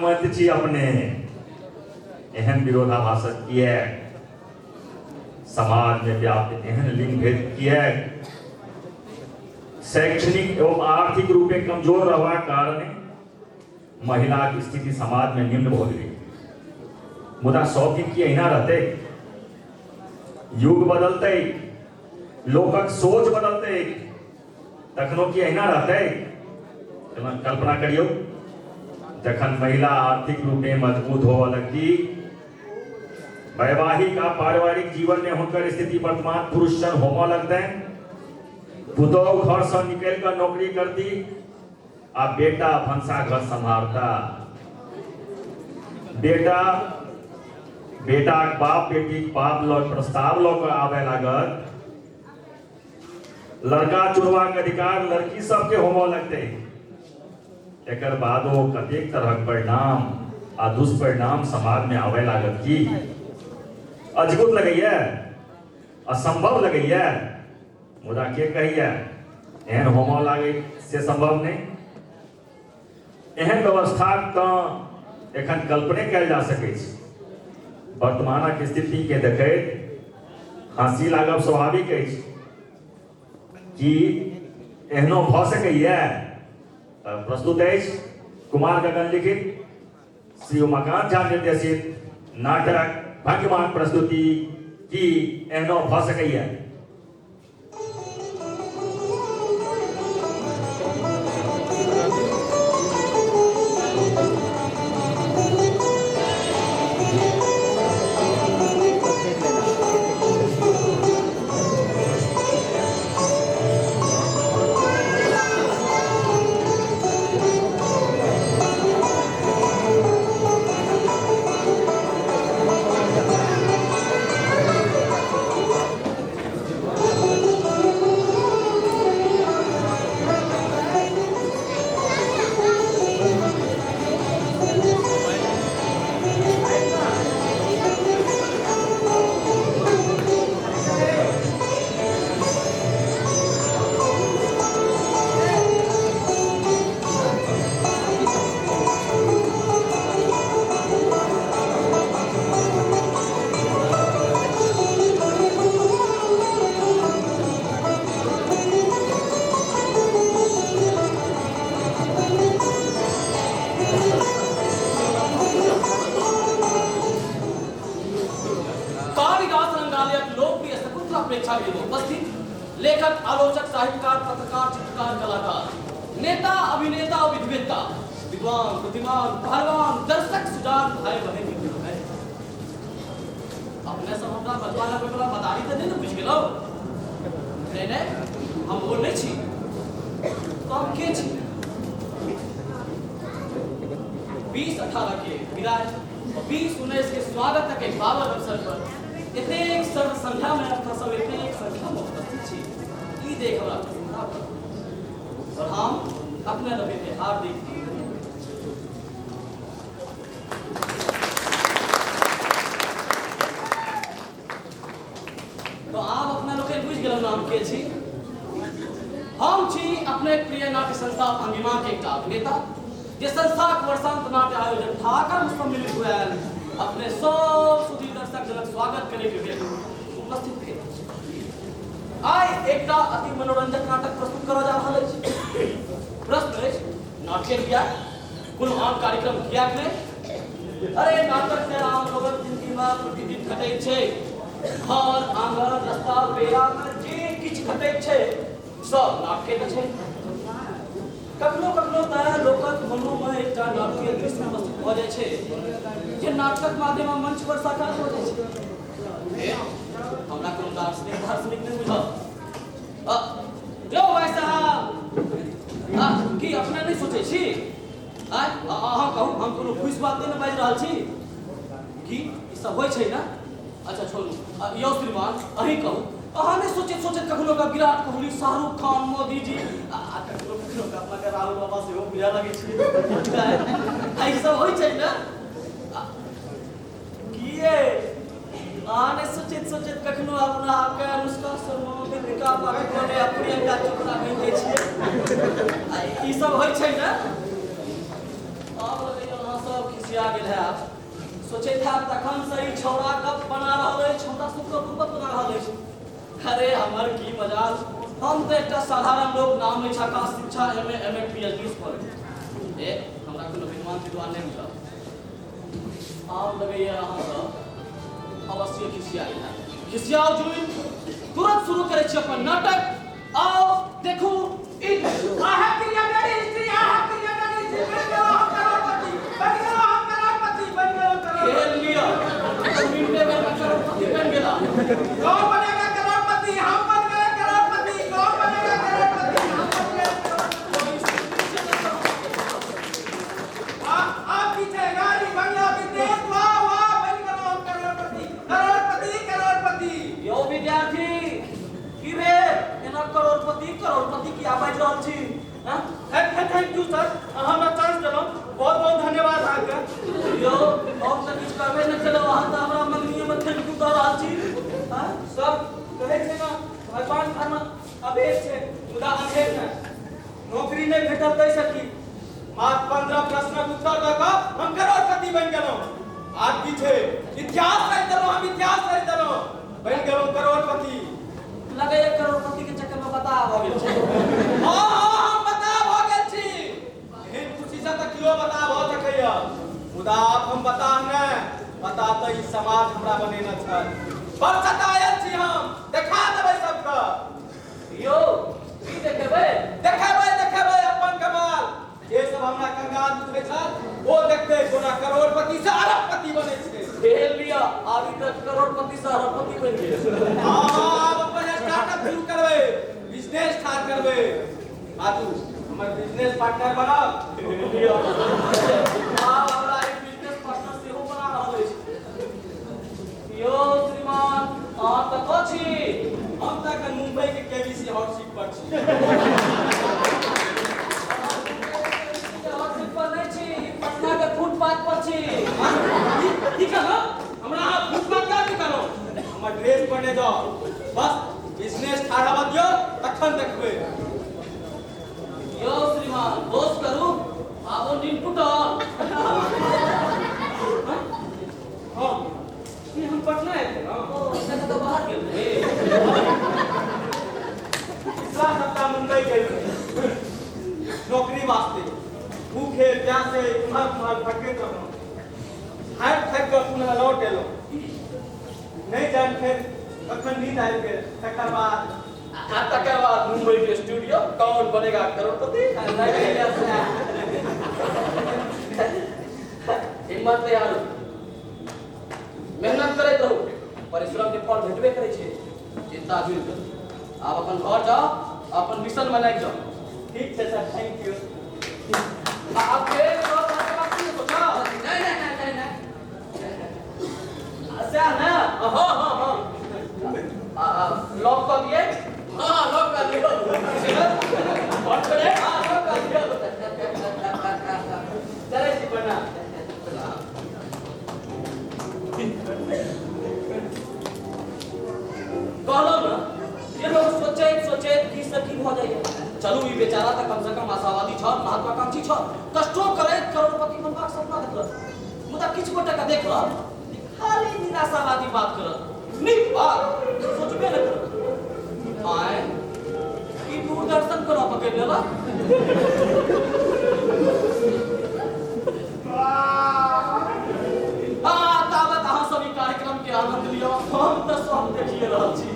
मत छी अपने एहन विरोधाभासक किएक समाज में व्याप्त एहन लिंग भेद किएक शैक्षणिक एवं आर्थिक रूपे कमजोर रहबाक कारण महिलाक स्थिति समाज में निम्न भऽ गेलै। मुदा सब दिन की एहिना रहतै? युग बदलतै, लोकक सोच बदलतै, तखनो की एहिना रहतै? कल्पना करियौ, जखन महिला आर्थिक रूपे मजबूत होबऽ लगती, वैवाहिक आ पारिवारिक जीवन में हुनकर स्थिति वर्तमान पुरुष सन होमऽ लगतनि, पुतोहु घर से निकलि कऽ नौकरी करती आ बेटा भनसा घर सम्हारता, बेटा बेटाक बाप बेटीक बाप लग प्रस्ताव लऽ कऽ आबय लागत, लड़का चुनबाक अधिकार लड़की सबके होमऽ लगतै। एकर बादो कतेक तरहक परिणाम आ दुष्परिणाम समाजमे आबय लागत। की अजगुत लगैया, असंभव लगैया, मुदा के कहैया एहन होमऽ लागै से संभव नहि। एहन व्यवस्थाक तऽ एखन कल्पने कयल जा सकैत छै। वर्तमानक स्थितिके देखैत हँसी लागब स्वाभाविक अछि कि एहनो भऽ सकैए। प्रस्तुत अछि कुमार गगन लिखित, श्री उमाकांत झा निर्देशित नाटक भंगिमाक प्रस्तुति की एहनो भऽ सकैए। कालिदास रंगालयक लोकप्रिय शकुंतला प्रेक्षागृह में उपस्थित लेखक, आलोचक, साहित्यकार, पत्रकार, चित्रकार, कलाकार, नेता, अभिनेता, विधिवेत्ता, विद्वान, बुद्धिमान, पहलवान, दर्शक, सुजान भाई बहन मित्र भाई, अपने सब हमरा बजवा लगबै वाला मदारी तऽ नहि ने बुझि गेलहुँ? नहि नहि, हम ओ नहि छी। तऽ हम के छी? 2018 के विदाई और 2019 के स्वागत के पावन अवसर पर एतेक सर्वसंख्या में अपना सब एतेक संख्या में उपस्थित छी, ई देख हमरा प्रसन्नता भेल और हम अपने लोग के हार्दिक अभिनंदन करैत छी। तो आब अपना लोग बुझि गेलहुँ नाम के छी। हम छी अपने प्रिय नाट्य संस्था भंगिमा के एकटा अभिनेता, जे संस्थाक वर्षांत नाट्य आयोजन ठाकर सम्मिलित हुए अपने सब सुधी दर्शक जनक स्वागत करे के लेल उपस्थित भेल। आइ एकटा अति मनोरंजक नाटक प्रस्तुत करऽ जा रहल अछि। प्रश्न अछि, नाटके किया, कोनो आन कार्यक्रम किएक नहि? अरे नाटक से आम लोगक जिंदगी में प्रतिदिन घटै छै। घर आंगन रस्ता पेड़ा में जे किछु घटै छै सब नाटके तऽ छै। कखनो कखनो तऽ लोकक मनोमे एकटा नाटकीय दृश्य उपस्थित भऽ जाइ छै जे नाटकक माध्यम मंच पर साकार भऽ जाइ छै। हे, हमरा कोनो दार्शनिक दार्शनिक नहि बुझल। यौ भाइ साहब, की अपने नहि सोचै छी? आँय, अहाँ कहू, हम कोनो फूसि बात नहि ने बाजि रहल छी? की ई सब होइ छै ने? अच्छा छोड़ू। यौ श्रीमान, अहीं कहू, अहाँ नहि सोचैत सोचैत कखनो का विराट कोहली, शाहरुख खान, मोदी जी आ कखनो कखनो का अपना के राहुल बाबा सेहो बुझा लगै छै? ई सब होइ छै ने? किए अहाँ नहि सोचैत सोचैत कखनो अपना आपके अनुष्का शर्मा, दीपिका पादुकोण या प्रियंका चोपड़ा बनि जाइ छियै? ई सब होइ छै ने? आब लगैया अहाँ सब खिसिया गेल हैब, सोचैत हैब तखन से ई छौड़ा गप बना रहल अछि, हमरा सबके गुर्बत बना रहल अछि। अरे हमर की मजाल, हम तऽ एकटा साधारण लोक, नाम अछि Akash Shiksha, M A, M Ed, P H D scholar. ए हमरा कोनो विद्वान तिद्वान नहि बुझल। आब लगैए अहाँ सब अवश्य खिसिया गेल हैब। खिसियाउ जुनि, तुरंत शुरू करै छी अपन नाटक। आओ देखू ई I have created history, I have created history. बन गेलो हम करोड़पति, बन गेलो हम करोड़पति, बन गेलो करोड़पति। खेल लिअ, मिनटे भर में करोड़पति बन गेला। कौन बनेगा करोड़पति? हम बन गए करोड़पति। कौन बनेगा करोड़पति? हम बन गए करोड़पति। आप पीछे गाड़ी, बंगला, विदेश, वाह वाह, बन गेलो हम करोड़पति, करोड़पति, करोड़पति। यौ विद्यार्थी, की रे एना करोड़पति करोड़पति किया बाजि रहल छी? हाँ? Thank you sir, अहाँ हमरा चांस देलहुँ, बहुत बहुत धन्यवाद अहाँके। यौ हम तऽ किछु करबे नहि केलहुँ, अहाँ तऽ हमरा मंगनीमे thank you दऽ रहल छी। हाँ? सर कहै छै ने, भगवान घरमे अबेर छै मुदा अन्धेर नहि। नौकरी नहि भेटल ताहिसँ की, मात्र 15 प्रश्नक उत्तर दऽ कऽ हम करोड़पति बनि गेलहुँ। आब की छै, इतिहास रचि देलहुँ हम, इतिहास रचि देलहुँ, बनि गेलहुँ करोड़पति। लगैए करोड़पति के चक्कर में बताह भऽ गेल छै। हँ हँ, हम बताह भऽ गेल छी। एहन खुशीसँ तऽ केओ बताह भऽ सकैए, मुदा आब हम बताह नहि, बताह तऽ ई समाज हमरा बनेने छल। बड़ सतायल छी हम, देखा देबै सबके। यौ की देखेबै? देखेबै देखेबै अपन कमाल। जे सब हमरा कंगाल बुझै छल ओ देखतै कोना करोड़पति से अरबपति बनै छै। खेल लिअ, आब ई तऽ करोड़पति से अरबपति बनि गेल। हँ हँ, आब अपन स्टार्टअप शुरू करबै, बिजनेस ठाढ़ करबै। बाजू, हमर बिजनेस पार्टनर बनब? लिअ, आब हमरा एक बिजनेस पार्टनर सेहो बना रहल अछि। यौ श्रीमान, अहाँ कतऽ छी? हम तऽ एखन मुंबई के केबीसी हॉट सीट पर छी। हॉट सीट पर नहि छी, पटना के फुटपाथ पर छी। की कहलहुँ? हमरा अहाँ फुटपाथ किया कहलहुँ? हमर ड्रेस पर नहि जाउ, बस बिजनेस ठाढ़ होबऽ दियौ तखन देखबै। यौ श्रीमान, होश करू, आबो नींद टूटल। हँ, ई हम पटना आबि गेलहुँ। ओ से कतऽ बाहर गेल रही? पिछला सप्ताह मुंबई गेल रही नौकरी वास्ते। भूखे प्यासे इम्हर उम्हर भटकैत रहलहुँ, हारि थाकि कऽ पुनः लौट एलहुँ। नहि जानि फेर कखन नींद आबि गेल, तकर बाद आ तकर बाद मुंबई के स्टूडियो कौन बनेगा करोड़पति। हिम्मत नहीं हारू, मेहनत करैत रहू, परिश्रम के फल भेटबे करै छै। चिंता जुनि करू, आब अपन घर जाओ, अपन मिशन में लागि जाओ। ठीक छै सर, thank U. आब फेर सब बात बात नहि सोचो। नहीं नहीं नहीं नहीं नहीं, सएह ने? हाँ हाँ हाँ, लॉक कऽ दियै। हाँ लॉक कऽ दियौ। हाँ लॉक कऽ दियौ। चलै छी, प्रणाम। कहलहुँ ने जे लोक सोचैत सोचैत की से की भऽ जाइए। चलू ई बेचारा तऽ कमसँ कम आशावादी छल, महत्वाकांक्षी छल, कष्टो करैत करोड़पति बनबाक सपना देखलक। मुदा किछु गोटेके देखलक खाली निराशावादी बात करत, नीक बात सोचबे नहि करत। आँय, ई दूरदर्शन कोना पकड़ि लेलक? आ ताबत अहाँ सब ई कार्यक्रम के आनंद लिअ, हम तऽ सब देखिए रहल छी।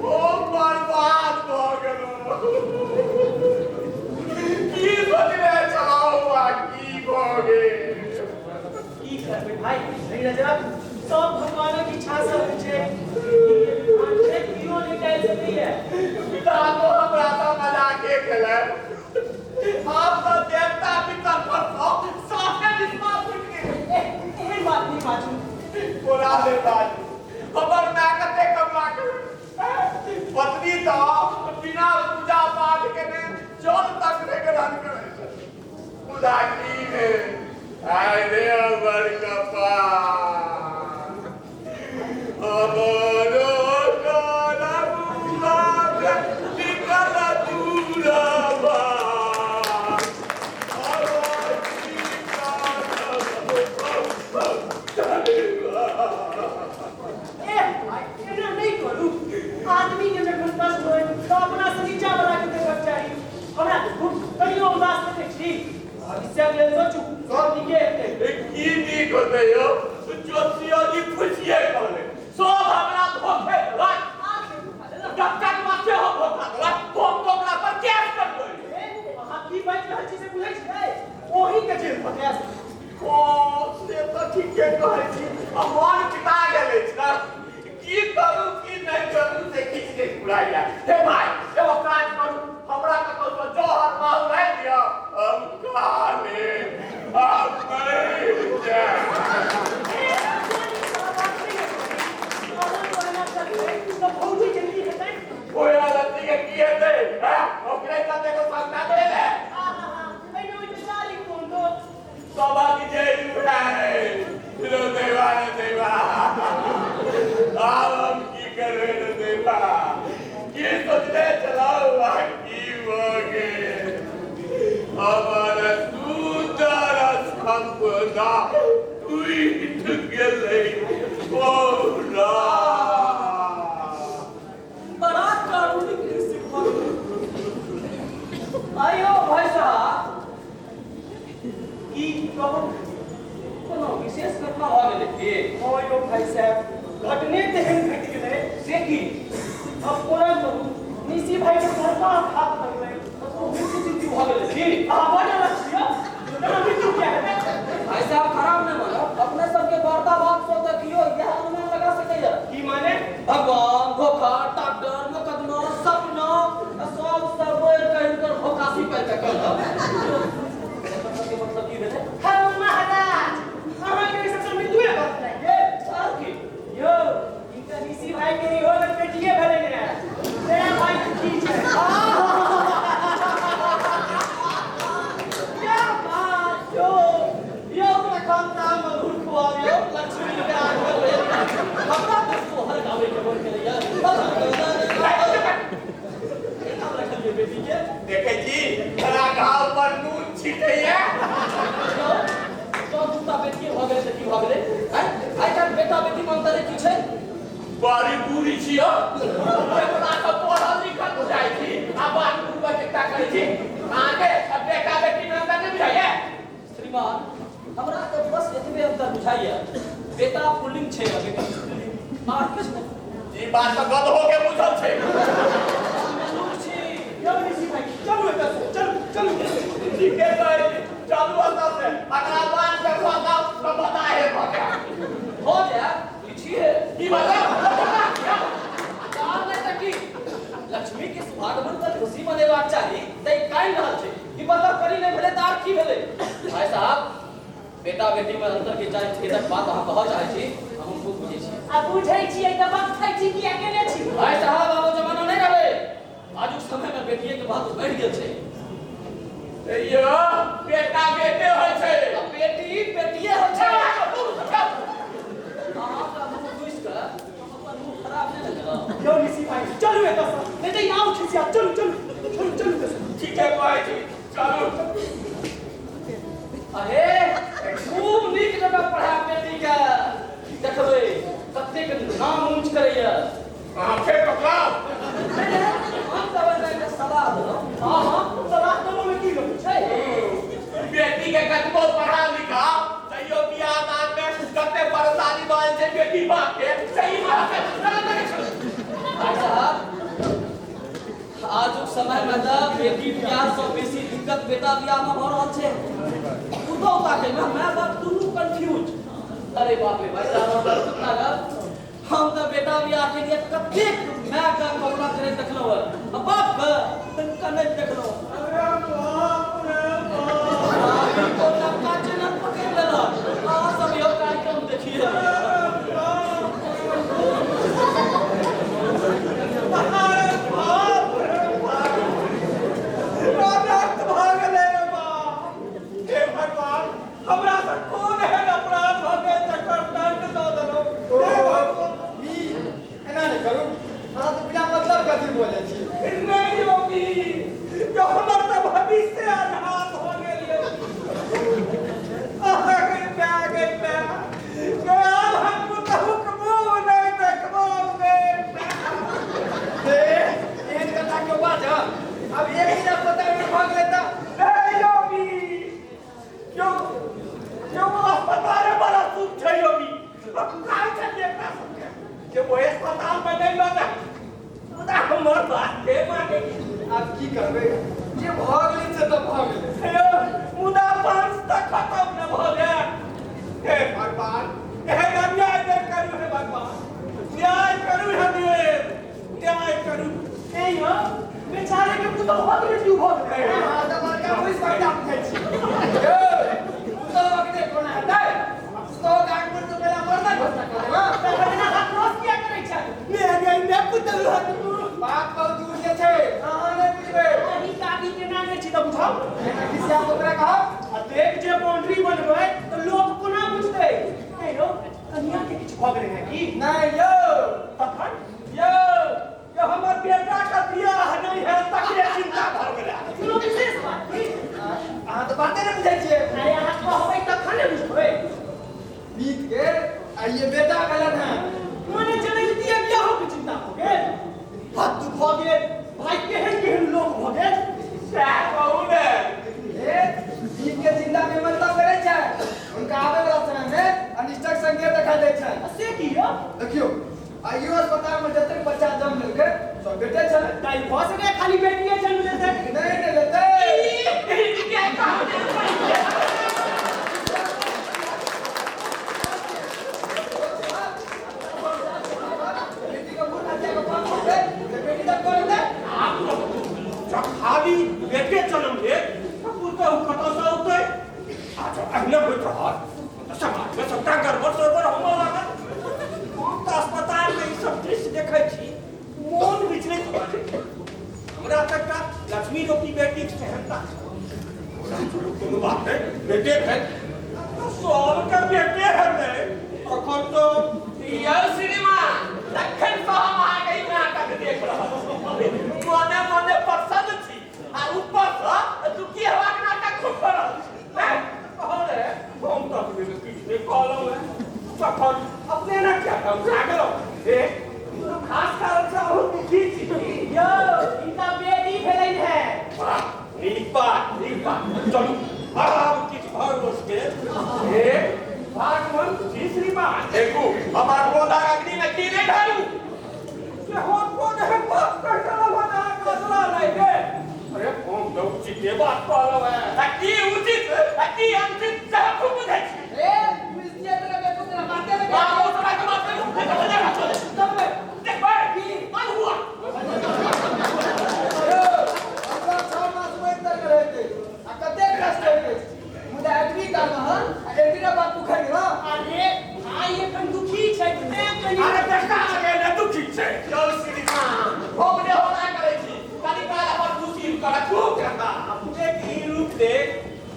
ओ बर्बाद भऽ गेलहुँ, की सोचने छलहुँ आ की भऽ गेल। की करबै भाई, नहि रजत, सब भगवानक इच्छा से होइ छै। ई केओ नहि टालि सकैए। पिता तो हमरा तऽ मजाके केलक, आब तऽ देवता पितर पर साफे विश्वास उठि गेल। एहन बात नहि बाजू। बोला ले बाजू, हमर माय कते कमला केलक। पत्नी तऽ बिना पूजा पाठ केने जल तक नहि ग्रहण करै छै, मुदा की भेल? आइ रे हमर कपार, हमरो करमुआ लिखल दू कहै छी आ मन पिता गेल अछि ने की करू की नहि करू से किछु नहि फुराइया। हे भाई एगो काज करू, हमरा कतौ सँ जहर माहुर आनि दिअ, हम खा लेब आ मरि जायब। ओहि लत्ती के की हेतै? हैं, ओकरे चलते एगो संतान भेलै। सबक जे है रो देवा रे देवा, आब हम की करबै रे देवा? की सोचने चलाऊ आ की भऽ गेल? हमर सुन्दर सपना टूटि गेलै। बौरा बड़ा कारुणिक दृश्य भऽ गेल। आइयो भाई साहब, की कहू? कोनो विशेष घटना भऽ गेलै की? हँ यौ भाई साहब, घटने तेहन घटि गेलै। से की? अब कोना कहू, निशी भाई के बड़का आघात लगलै। ककरो मृत्यु तित्यु भऽ गेलै की? अहाँ बड अलग छियै, तेना मृत्यु किया हेतै? भाई साहब, खराब नहि मानब, अपने सबके वार्तालाप सँ तऽ कियो इएह अनुमान लगा सकैया। की माने? भगवान, धोखा, डॉक्टर, मोकदमा, सपना आ सब सब बढ़ि कऽ हिनकर भौकासी पारि कऽ कहलक। एकर सबके मतलब की भेलै? हौ महाराज, अहाँके ई सबसँ मृत्युए बात लागि गेल। आर की? यौ, ई तऽ ऋषि भाई के इहो ने बेटिए भेलै ने, तेरा भाई दुखी छै। क्या बात यौ, यौ प्रखंडा मधुर खुआबियौ, लक्ष्मी के आगमन भेल। हमरा तऽ सोहर गाबै के मन करैया। केना रखलियै बेटी के? देखै छी खरा घाव पर नून छिटैया। यौ, जँ दूटा बेटिए भऽ गेलै तऽ की भऽ गेलै? आँय, आइ काल्हि बेटा बेटीमे अंतरे की छै? बड़ी बुरी छी हो, अपना सब पढ़ल लिखल बुझाइ छी आ बात बुझबै एकटा करै छी। अहाँके बेटा बेटी मे अंतर नहि बुझाइया? श्रीमान, हमरा तऽ बस एतबे अंतर बुझाइया, बेटा पुल्लिंग छै आ बेटी स्त्रीलिंग, आर किछु नहि। ई बात तऽ गदहो के बुझल छै। हम मनुख छी। यौ ऋषि भाई, चलू एतऽ से, चलू चलू। ठीके कहै छी, चलू एतऽ से, अकरा बात के बताउ तऽ बताहे भऽ जायत। भऽ जायत ई छियै। की मतलब? आर नहि तऽ की, लक्ष्मी के सुभागमन पर खुशी मनेबाक चाही तऽ ई कानि रहल छै। ई मतलब करी नहि भेलै तऽ आर की भेलै? भाई साहब, बेटा बेटी में अंतर के चाहे छेदक बात अहाँ कहऽ चाहै छी, हम खूब बुझै छी। आ बुझै छियै तऽ बकथै छी किया केने छी? भाई साहब, आब ओ जमाना नहि रहलै। आजुक समय में बेटिए के महत्व बढ़ि गेल छै। यौ, बेटा बेटे होइ छै आ बेटी बेटिए होइ छै। अहाँ का मुँह घुसि कऽ हम अपन मुँह खराब नहि ने करब। यौ ऋषि भाई, चलू एतऽ से, नहि तऽ ई आउ खिसिया। चलू चलू चलू चलू एतऽ से। ठीके कहै छी, चलू। अरे खूब नीक जकाँ पढ़ायब बेटी के, देखबै कतेक नाम ऊँच करैया। अहाँ फेर पकड़ाउ। नहि नहि, हम तऽ ओहिमे एकटा सलाह देलहुँ। हँ हँ, सलाह देबो मे की गप छै? बेटी के कतबो पढ़ा लिखा तैयो बियाह दान में कते परेशानी भऽ जाइ छै बेटी बाप के, सही बात है। भाई साहब, आजुक समय में तऽ बेटी बियाह सँ बेसी दिक्कत बेटा बियाह में भऽ रहल छै। पुतोह ताकै में माय बाप दुनू कंफ्यूज। अरे बाप रे, भाई साहब, हमरा दुख लागल। हम तऽ बेटा बियाह के लिए कतेक माय के करुणा करैत देखलहुँ हँ आ बाप के कनैत देखलहुँ। अरे बाप रे बाप। आब ई को नवका चैनल पकड़ि लेलक। अहाँ सब इहो कार्यक्रम देखिए। अरे बाप रे बाप, रक्त भऽ गेलै रे बाप। हे भगवान, हमरा से कोन एहन अपराध भऽ गेल जकर दंड दऽ देलहुँ? हे भगवान। ई एना नहि करू, अहाँ तऽ बिना मतलब के अथी बोलै छी। नहि योगी, यो हमर तऽ भविष्य अन्हार भऽ गेल यौ। अहाँ गई माय, गई माय, गे आब हम पुतहुक मुँह नहि देखबौ गे माय। हे, एहन कथा क्यों बाजब? आब एक दिन अस्पताल में भऽ गेलै तऽ नहि योगी, यौ यौ, अस्पताले बड़ा सुख छै योगी। हम कहै छलियै एकरा सबके जे ओहि अस्पताल मे नहि लऽ जाय, मुदा हमर बात के माने? आब की करबै, जे भऽ गेलै से तऽ भऽ गेलै। हे, मुदा वंश तऽ खतम न भऽ जाय। हे भगवान। पुतोहक मृत्यु भऽ गेलै। अहाँ तऽ बड़का भुइस बड़का बुझै छी। यौ, पुतोहक नहि कोना हेतै? आ पुतोहक आगमन सँ पहिने मरना घोषणा कऽ देब, हँ? तखन एना आक्रोश किया करै छथि? मे गई मे पुतोहक। बात बहुत दूर के छै, अहाँ नहि बुझबै। अहीं दादी केना नहि छी तऽ बुझाउ। एना खिसिया ओकरा कहब। आ देख जे बाउंड्री बनबै तऽ लोक कोना बुझतै? हे यौ, कनिया के किछु भऽ गेलै है की? नहि यौ। तखन यौ यौ, हमर बेटा के बियाह नहि हैत तकरे चिंता भऽ गेलै। कोनो विशेष बात की? अहाँ तऽ बाते नहि बुझै छियै। अरे अहाँ कहबै तखन ने बुझबै। बीत गेल, आइये बेटा भेलनि हेँ। मने जनैतिये बियाहो के चिंता भऽ गेल। हद भऽ गेल भाई, केहन केहन लोक भऽ गेल। सएह कहू ने। हे, बीत के चिंता के मतलब करै छै। हुनका आबै वला समय मे अनिष्टक संकेत देखा दै छै। आ से की यौ? देखियौ, आइयो अस्पताल मे जतेक बच्चा जन्म लेलकै सब बेटे छलै। ताहि भऽ सकैए खाली बेटिए जन्म लेतै। नहि ने लेतै। बेटी के भूल हत्या के पाप होतै तऽ बेटी तक कऽ लेतै। जब खाली बेटे जन्म लेत तऽ पुतहु कतऽसँ औतै? आ जब अहिना होइत रहत तऽ समाजमे सबटा गड़बड़ सड़बड़ होमऽ लागत। हम तऽ अस्पतालमे ई सब दृश्य देखै छी, मोन विचलित भऽ जाइए। हमरा तऽ एकटा लक्ष्मी रूपी बेटीक सेहन्ता छल। चलू कोनो बात नहि, बेटे भेल तऽ सबके बेटे हेतै तखन तऽ। यौ श्रीमान, तखन सँ हम अहाँके ई नाटक देख रहल छी, मने मने प्रसन्न छी आ ऊपर सँ दुखी हेबाक नाटक खूब कऽ रहल छी। हैं? अरे हम तऽ अपने के किछु नहि कहलहुँ हेँ, तखन अपने एना किया तमसा गेलहुँ? हे, कोनो खास कारण सँ अहूँ दुखी छी की? यौ, हिनका बेटी भेलनि है। वाह, नीक बात, नीक बात। चलू आब किछु भरोस भेल। हे भागवंत छी श्रीमान। देखू, हमर क्रोधक अग्नि मे की नहि ढारू। से हम कोन एहन बात कहि देलहुँ हेँ जे अहाँके असरा लागि गेल? अरे हम तऽ उचिते बात कहलहुँ हेँ। आ की उचित आ की अनुचित सेहो खूब बुझै छी। ए, बुझतियै तऽ बेकूफ जेना बाते नहि बाबू करितियै। तोरा के बात करू। चलबै। देखबै की मन हुआ। यौ, हमरा 6 मास वैद्य तक रहैत अछि आ कतेक कष्ट होइत अछि। मुदा एतबी काल मे अहाँ आ एतबी बात उखड़ि गेल। अरे भाई एखन दुखी छथि तें कनि। अरे बेटा गे ने दुखी छै। यौ श्रीमान, हम ने होना करै छी, कनि काल हमर खुशी रखू। अपने की रूप देख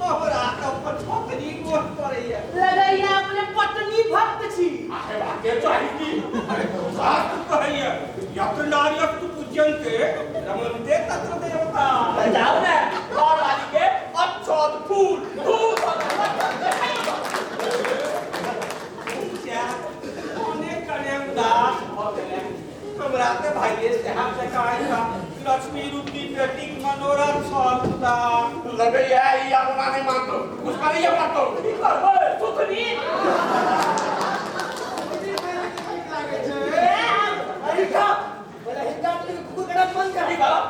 हमरा तऽ अपन छोकरी मोन पड़ैया। लगैया अपने पत्नी भक्त छी। आ हेबाके चाही की। अरे शास्त्र कहैया यत्र नार्यस्तु पूज्यन्ते रमन्ते तत्र देवता। जाउ ने घरवाली के अच्छत फूल धूप देखाइयो। कने कने उदास भऽ गेलै। हमरा तऽ भाइये साहब से कहै था लक्ष्मी रूपी बेटीक मनोरथ छल, मुदा लगैया ई अपना नहि मानतो, कुछ करैया पड़तो। की करबै? सुथनी। नीक लागै छै। अरे का, पहिले हिनका कुकुर के बंद कर। की करब?